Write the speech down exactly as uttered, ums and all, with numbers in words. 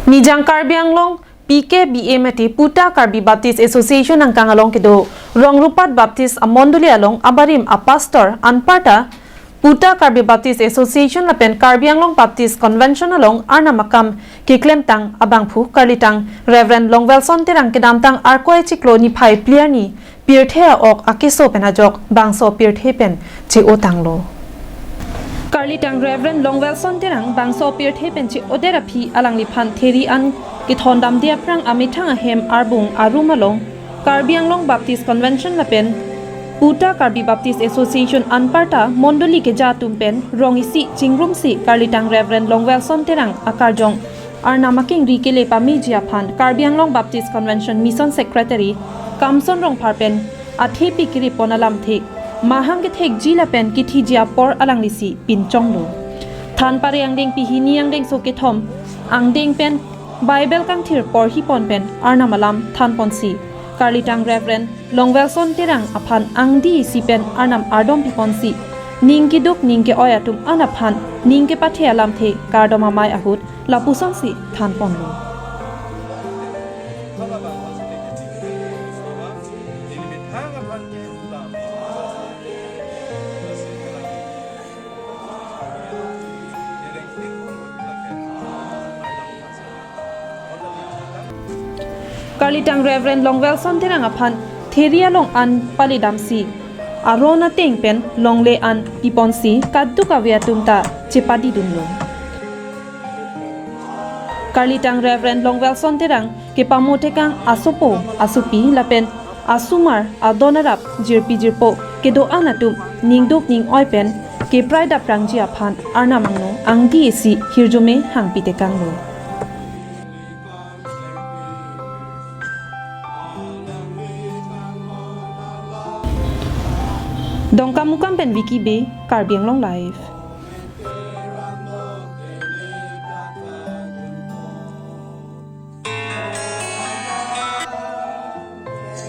Nijang Karbi Anglong P K B A mate Puta Karbi Baptist Association angkang along kedo Rongrupat Baptist amondoli along abarim apastor anparta Puta Karbi Baptist Association lapen Karbi Anglong Baptist Convention along arnam akam keklemtang abangphu karlitang Reverend Longwelson Terang kedamtang Arkoi chiklo niphai phli arni pirthe a-ok akeso pen ajok bangso pirthe pen che-otanglo. Karlitang Reverend Longwelson Terang bangso pirthe pen che-oder aphi alangliphan theri an kethondamde aphrang amethang ahem arbung arum along Karbi Anglong Baptist Convention lapen Puta Karbi Baptist Association anparta mondoli keja atum pen rong isi chingrumsi karlitang Reverend Longwelson Terang akarjong arnam akengri kele pameji aphan Karbi Anglong Baptist Convention Mission Secretary Kamson Rongphar pen athepi kiripon alamthe mahang kethekji lapen kithiji apor alanglisi pinchonglo. Thanpare angdengpi hini angdengso kethom angdeng pen Bible kangthir porhipon pen arnam alam thanponsi karlitang Reverend Longwelson Terang aphan angdi isi pen arnam ardom piponsi ning keduk ning ke-oi atum an aphan ning kepathe alamthe kardom amei ahut lapusonsi thanponlo. Karlitang Reverend Longwelson Terang aphan theri along an paledamsi aron ateng pen longle an piponsi kaduk ave atum ta chepadidunlo. Karlitang Reverend Longwelson Terang kepamo tekang asopo asopi lapen asomar adon arap jirpi jirpo kedo-an atum ningduk ning-oi pen keprai daprangji aphan arnam angno angdi isi hirjume hangpi tekanglo. Dongkamukam pen Vicky Bey, Karbi Anglong Live.